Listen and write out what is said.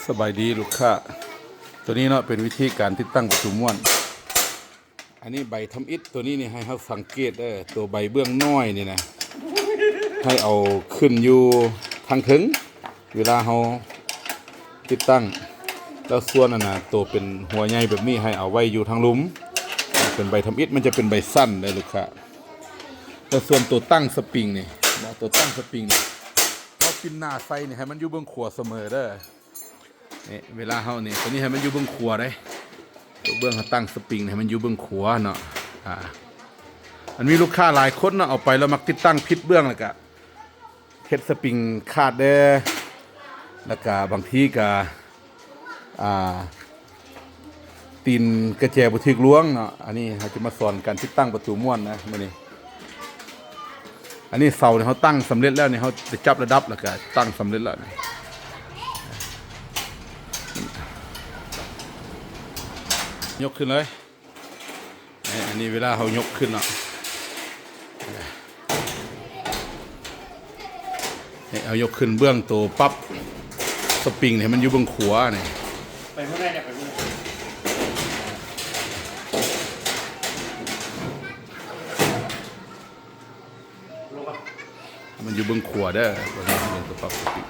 ສະບາຍດີລູກຄ້າ ໂຕນີ້ເນາະ ເປັນວິທີການຕິດຕັ້ງປະຕູມ້ວນ. ອັນນີ້ໃບທຳອິດ ໂຕນີ້ນີ້ໃຫ້ເຮົາສັງເກດເດີ ໂຕໃບເບື້ອງນ້ອຍນີ້ນະ ໃຫ້ເອົາຂຶ້ນຢູ່ທາງເທິງ ເວລາເຮົາຕິດຕັ້ງ ແລ້ວສ່ວນອັນນະ ໂຕເປັນຫົວໃຫຍ່ແບບນີ້ ໃຫ້ເອົາໄວ້ຢູ່ທາງລຸ່ມ ເປັນໃບທຳອິດ ມັນຈະເປັນໃບສັ້ນເດີລູກຄ້າ. ແລ້ວສ່ວນໂຕຕັ້ງສະປຣິງນີ້ເນາະ ໂຕຕັ້ງສະປຣິງນີ້ ເຮົາປິ່ນໜ້າໃສ່ນີ້ ໃຫ້ມັນຢູ່ເບື້ອງຂວາສະເໝີເດີ. ນີ້ເວລາເຮົານີ້ ໂຕນີ້ໃຫ້ມັນຢູ່ເບື້ອງຂວາເດ້ ໂຕເບື້ອງເຮົາຕັ້ງສະປຣິງໃຫ້ມັນຢູ່ເບື້ອງຂວາເນາະ. ອ່າ ມັນມີລູກຄ້າຫຼາຍຄົນເນາະ ເອົາໄປແລ້ວມັກຕິດຕັ້ງຜິດເບື້ອງ ແລ້ວກະເຮັດສະປຣິງຂາດແດ່ ແລ້ວກະບາງທີກະ ອ່າ ຕີນກະແຈບໍ່ຖືກລວງເນາະ. ອັນນີ້ເຮົາຈະມາສອນການຕິດຕັ້ງປະຕູມ້ວນນະມື້ນີ້. ອັນນີ້ເສົານີ້ເຮົາຕັ້ງສຳເລັດແລ້ວນີ້ ເຮົາໄດ້ຈັບລະດັບແລ້ວກະຕັ້ງສຳເລັດແລ້ວນີ້ ຍົກຂຶ້ນເລີຍ. ນີ້ ອັນນີ້ເວລາເຮົາຍົກຂຶ້ນເນາະ ນີ້ເຮົາຍົກຂຶ້ນເບື້ອງໂຕປັບສະປຣິງໃຫ້ມັນຢູ່ເບື້ອງຂວານີ້ ໄປເມືອໃດ ໄປເມືອໃດ ມັນຢູ່ເບື້ອງຂວາເດີ ເບິ່ງ ເບິ່ງໂຕປັບສະປຣິງ